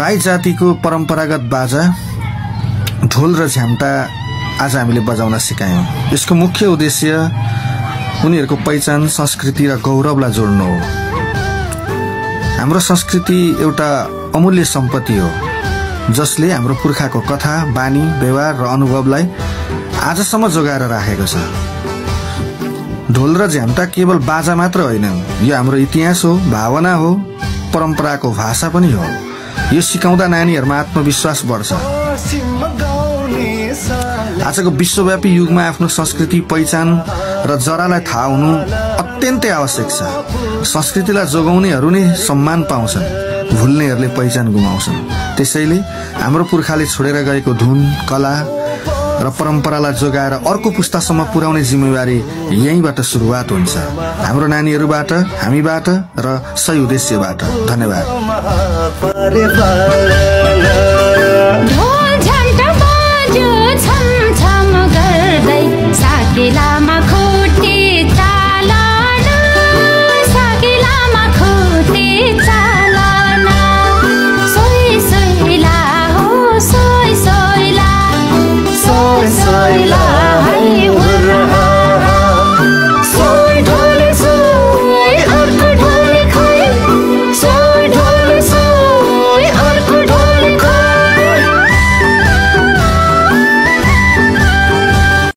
राई जातिको परम्परागत बाजा ढोल र झ्याम्टा आज हामीले बजाउन सिकायौं। यसको मुख्य उद्देश्य उनीहरूको पहिचान, संस्कृति र गौरवलाई जोड्नु हो। हाम्रो संस्कृति एउटा अमूल्य सम्पत्ति हो जसले हाम्रो पुर्खाको कथा, बानी, व्यवहार र अनुभवलाई आजसम्म जोगाएर राखेको छ। ढोल र झ्याम्टा केवल बाजा मात्र होइन, यो हाम्रो इतिहास हो, भावना हो, परम्पराको भाषा पनि हो। यो सिकाउँदा नानीहरूमा आत्मविश्वास बढ्छ। आजको विश्वव्यापी युगमा आफ्नो संस्कृति, पहिचान र जरालाई थाहा हुनु अत्यन्तै आवश्यक छ। संस्कृतिलाई जोगाउनेहरू नै सम्मान पाउँछन्, भुल्नेहरूले पहिचान गुमाउँछन्। त्यसैले हाम्रो पुर्खाले छोडेर गएको धुन, कला र परम्परालाई जोगाएर अर्को पुस्तासम्म पुर्याउने जिम्मेवारी यहीँबाट सुरुवात हुन्छ, हाम्रो नानीहरूबाट, हामीबाट र सही उद्देश्यबाट। धन्यवाद। ढोल झन्टा बाज्यो छम छम गर्दै साकेलामा